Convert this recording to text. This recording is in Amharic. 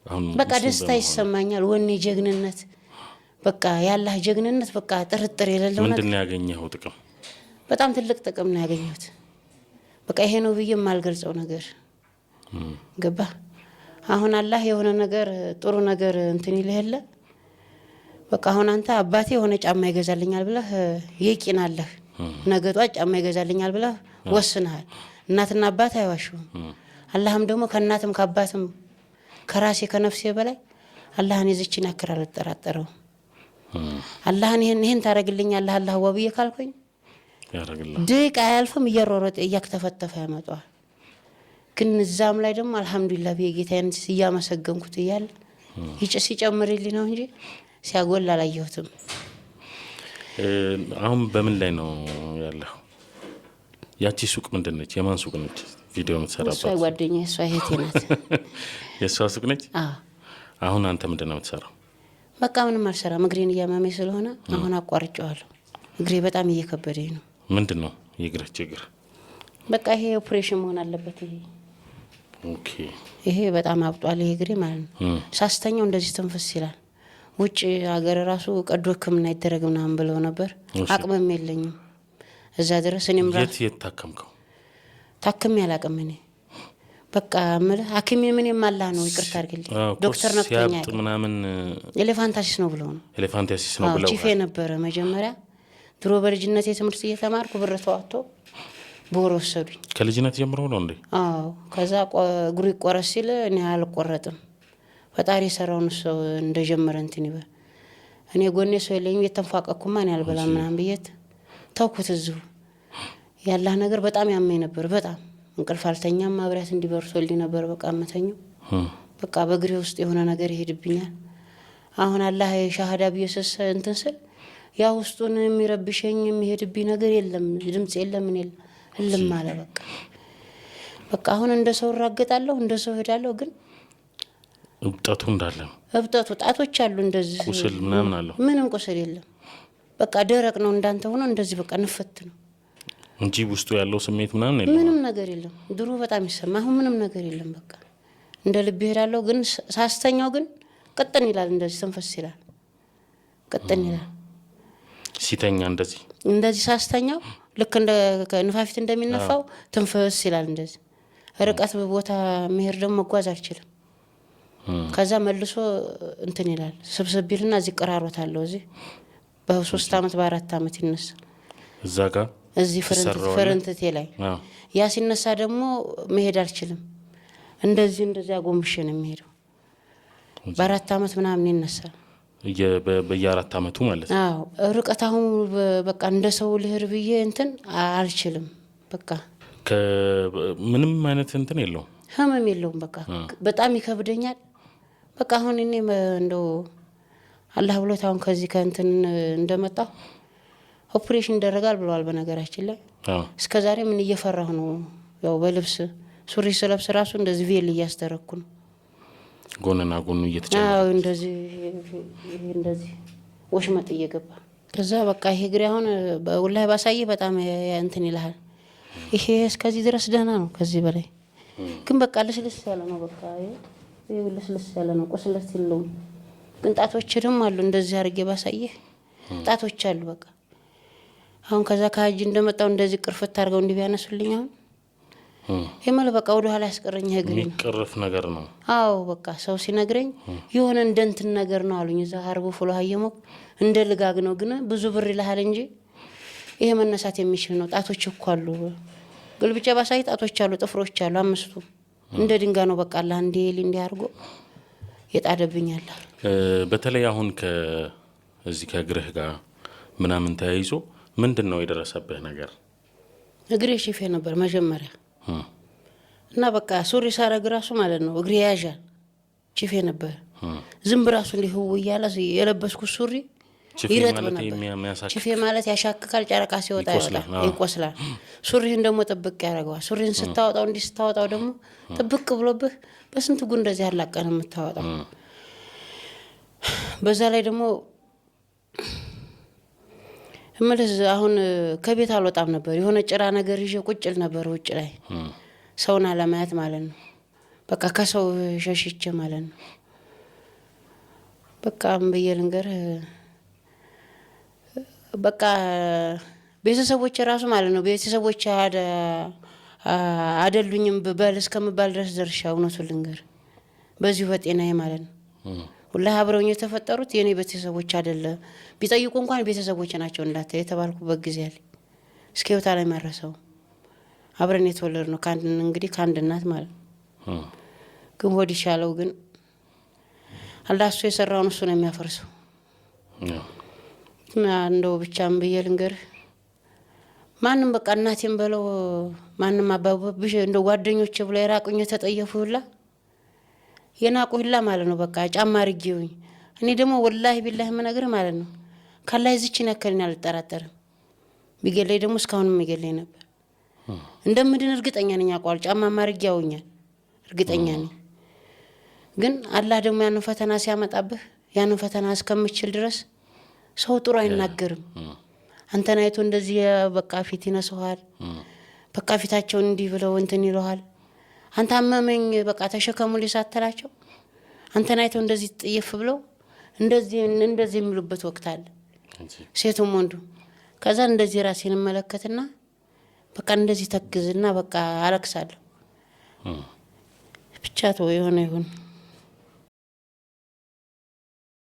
አሁን በቃ ሙስሊም ደስታ በመሆን ይሰማኛል። ወኔ፣ ጀግንነት፣ በቃ ያላህ ጀግንነት፣ በቃ ጥርጥር የሌለው ነገር። ምንድን ነው ያገኘኸው ጥቅም? በጣም ትልቅ ጥቅም ነው ያገኘሁት። በቃ ይሄ ነው ብዬ የማልገልጸው ነገር፣ ገባ። አሁን አላህ የሆነ ነገር፣ ጥሩ ነገር እንትን ይልህ የለ፣ በቃ አሁን አንተ አባቴ የሆነ ጫማ ይገዛልኛል ብለህ የቂን አለህ። ነገ ጧት ጫማ ይገዛልኛል ብለህ ወስነሃል። እናትና አባት አይዋሹም። አላህም ደግሞ ከእናትም ከአባትም ከራሴ ከነፍሴ በላይ አላህን የዝችን ያክል አልጠራጠረውም። አላህን ይህን ይህን ታደርግልኛለህ አላህ ዋ ብዬ ካልኩኝ ያደርግልሃል። ደቂቃ አያልፍም፣ እየሮረጠ እያክተፈተፈ ያመጣዋል። ግን እዛም ላይ ደግሞ አልሐምዱሊላህ ብዬ ጌታዬን እያመሰገንኩት እያለ ሲጨምርልኝ ነው እንጂ ሲያጎል አላየሁትም። አሁን በምን ላይ ነው ያለው? ያቺ ሱቅ ምንድን ነች? የማን ሱቅ ነች? ቪዲዮ እሷ የምትሰራባት? ጓደኛ፣ እሷ እህቴ ናት። የእሷ ሱቅ ነች። አዎ። አሁን አንተ ምንድን ነው የምትሰራው? በቃ ምንም አልሰራም። እግሬን እያመመኝ ስለሆነ አሁን አቋርጨዋለሁ። እግሬ በጣም እየከበደኝ ነው። ምንድን ነው የእግርህ ችግር? በቃ ይሄ ኦፕሬሽን መሆን አለበት። ይሄ ይሄ በጣም አብጧል። ይሄ እግሬ ማለት ነው። ሳስተኛው እንደዚህ ትንፍስ ይላል። ውጭ ሀገር ራሱ ቀዶ ሕክምና ይደረግ ምናምን ብለው ነበር። አቅምም የለኝም እዛ ድረስ። እኔም ራሱ የት የት ታከምከው? ታክሜ አላቅም። እኔ በቃ የምልህ ሐኪሜ ምንም አላህ ነው። ይቅርታ አድርግልኝ። ዶክተር ነክቶኛ ሲያብጥ አያውቅም። ምናምን Elephantiasis ነው ብለው ነው። Elephantiasis ነው አዎ፣ ብለው። ቺፌ ነበረ መጀመሪያ። ድሮ በልጅነት የትምህርት እየተማርኩ ብር ተዋጥቶ በወር ወሰዱኝ። ከልጅነት ጀምሮ ነው እንዴ? አዎ። ከዛ እግሩ ይቆረጥ ሲል እኔ አልቆረጥም። ፈጣሪ የሰራውን ሰው እንደጀመረ እንትን ይበል። እኔ ጎኔ ሰው የለኝም፣ እየተንፏቀኩማ እኔ አልበላም ምናምን ብዬት ተውኩት እዚሁ። ያላህ ነገር በጣም ያመኝ ነበር። በጣም እንቅልፍ አልተኛም። ማብሪያት እንዲበርሶልኝ ነበር በቃ እምተኛው። በቃ በእግሬ ውስጥ የሆነ ነገር ይሄድብኛል። አሁን አላህ ሻሃዳ ብዬ ስስ እንትን ስል ያ ውስጡን የሚረብሸኝ የሚሄድብኝ ነገር የለም፣ ድምጽ የለም፣ ምን የለም፣ እልም አለ በቃ። በቃ አሁን እንደ ሰው እራገጣለሁ፣ እንደ ሰው እሄዳለሁ። ግን እብጠቱ እንዳለ ነው። እብጠቱ ጣቶች አሉ እንደዚህ። ቁስል ምናምን አለው? ምንም ቁስል የለም። በቃ ደረቅ ነው እንዳንተ ሆኖ እንደዚህ በቃ ንፍት ነው። እንጂ ውስጡ ያለው ስሜት ምናምን የለም። ምንም ነገር የለም። ድሮ በጣም ይሰማ፣ አሁን ምንም ነገር የለም። በቃ እንደ ልብ እሄዳለሁ። ግን ሳስተኛው ግን ቅጥን ይላል፣ እንደዚህ ተንፈስ ይላል፣ ቅጥን ይላል። ሲተኛ እንደዚህ? እንደዚህ ሳስተኛው ልክ እንደ ንፋፊት እንደሚነፋው ትንፍስ ይላል። እንደዚህ ርቀት ቦታ መሄድ ደግሞ መጓዝ አልችልም። ከዛ መልሶ እንትን ይላል፣ ስብስብ ይልና እዚህ ቅራሮት አለው። እዚህ በ3 አመት በ4 አመት ይነሳል። እዛ ጋር እዚህ ትሰራዋለህ? ፍርንትቴ ላይ። ያ ሲነሳ ደግሞ መሄድ አልችልም። እንደዚህ እንደዚህ አጎንብሼ ነው የሚሄደው። በ4 አመት ምናምን ይነሳል። በየ4 አመቱ ማለት ነው። አዎ፣ ርቀት አሁን በቃ እንደ ሰው ልሄድ ብዬ እንትን አልችልም። በቃ ምንም አይነት እንትን የለውም። ህመም የለውም። በቃ በጣም ይከብደኛል። በቃ አሁን እኔ እንደው አላህ ብሎት አሁን ከዚህ ከእንትን እንደመጣሁ ኦፕሬሽን ይደረጋል ብለዋል። በነገራችን ላይ እስከ ዛሬ ምን እየፈራሁ ነው። ያው በልብስ ሱሪ ስለብስ ራሱ እንደዚህ ቬል እያስደረግኩ ነው። ጎንና ጎኑ እየተጨመረ። አዎ፣ እንደዚህ ይሄ እንደዚህ ወሽመጥ እየገባ ከዛ በቃ ይሄ እግሬ አሁን ወላሂ ባሳይህ በጣም እንትን ይልሃል። ይሄ እስከዚህ ድረስ ደህና ነው። ከዚህ በላይ ግን በቃ ልስልስ ያለ ነው። በቃ ይሄ ልስልስ ያለ ነው። ቁስለት የለውም። ግን ጣቶች ደግሞ አሉ። እንደዚህ አድርጌ ባሳይህ ጣቶች አሉ። በቃ አሁን ከዛ ከሀጅ እንደመጣው እንደዚህ ቅርፍት አድርገው እንዲህ ቢያነሱልኝ አሁን የመለ በቃ ወደ ኋላ ያስቀረኝ እግሬ ነው። የሚቀርፍ ነገር ነው። አዎ፣ በቃ ሰው ሲነግረኝ የሆነ እንደ እንትን ነገር ነው አሉኝ። እዛ ሀርቦ ፍሎ ሀየሞክ እንደ ልጋግ ነው፣ ግን ብዙ ብር ይልሃል እንጂ ይሄ መነሳት የሚችል ነው። ጣቶች እኮ አሉ፣ ግልብጫ ባሳይ ጣቶች አሉ፣ ጥፍሮች አሉ፣ አምስቱ እንደ ድንጋይ ነው። በቃ አላህ እንዲህ እንዲህ አድርጎ የጣደብኛል። በተለይ አሁን ከዚህ ከእግርህ ጋር ምናምን ተያይዞ ምንድን ነው የደረሰብህ ነገር? እግሬ ሽፌ ነበር መጀመሪያ እና በቃ ሱሪ ሳረግ ራሱ ማለት ነው እግሬ ያዣል። ቺፌ ነበር። ዝንብ ራሱ እንዲህ ህው እያለ የለበስኩት ሱሪ ቺፌ ይረጥብ ማለት ነበር። የሚያሳክክ? ቺፌ ማለት ያሻክካል። ጨረቃ ሲወጣ ይቆስላል። ይወጣል፣ ይቆስላል። ሱሪህን ደግሞ ጥብቅ ያደርገዋል። ሱሪህን ስታወጣው እንዲህ ስታወጣው ደግሞ ጥብቅ ብሎብህ በስንት ጉ እንደዚህ ያላቀን የምታወጣው። በዛ ላይ ደግሞ እምልህ አሁን ከቤት አልወጣም ነበር። የሆነ ጭራ ነገር ይዤ ቁጭ ል ነበር ውጭ ላይ፣ ሰውን አለማየት ማለት ነው። በቃ ከሰው ሸሽቼ ማለት ነው። በቃ ምን ብዬ ልንገርህ፣ በቃ ቤተሰቦች ራሱ ማለት ነው ቤተሰቦች አደሉኝም በል እስከምባል ድረስ ደርሻ። እውነቱን ልንገርህ በዚሁ በጤናዬ ማለት ነው። ሁላ አብረውኝ የተፈጠሩት የእኔ ቤተሰቦች አይደለ ቢጠይቁ እንኳን ቤተሰቦች ናቸው እንዳተ የተባልኩበት ጊዜ አለ። እስከ ህይወታ ላይ ማረሰው አብረን የተወለድ ነው ከአንድ እንግዲህ ከአንድ እናት ማለት ነው። ግን ሆድ ይሻለው ግን አላህ እሱ የሰራውን እሱ ነው የሚያፈርሰው። እንደው ብቻም ብዬ ልንገርህ ማንም በቃ እናቴም በለው ማንም አባብሽ እንደ ጓደኞቼ ብሎ የራቁኝ የተጠየፉ ሁላ የናቁ ሁላ ማለት ነው። በቃ ጫማ አድርጌውኝ እኔ ደግሞ ወላሂ ቢላሂ የምነግርህ ማለት ነው ካላይ ዝችን ያከልን አልጠራጠርም። ቢገለኝ ደግሞ እስካሁንም የሚገለኝ ነበር። እንደምድን እርግጠኛ ነኝ። አውቀዋለሁ። ጫማ አድርጌ ያውኛል፣ እርግጠኛ ነኝ። ግን አላህ ደግሞ ያንን ፈተና ሲያመጣብህ ያንን ፈተና እስከምችል ድረስ ሰው ጥሩ አይናገርም። አንተን አይቶ እንደዚህ በቃ ፊት ይነሰዋል። በቃ ፊታቸውን እንዲህ ብለው እንትን ይለዋል። አንተ አመመኝ በቃ ተሸከሙ ሳትላቸው አንተን አይተው እንደዚህ ጥይፍ ብለው እንደዚህ እንደዚህ የሚሉበት ወቅት አለ፣ ሴቱም ወንዱ። ከዛ እንደዚህ ራሴን እመለከትና በቃ እንደዚህ ተክዝና በቃ አለቅሳለሁ። ብቻ ተወው የሆነ ይሁን።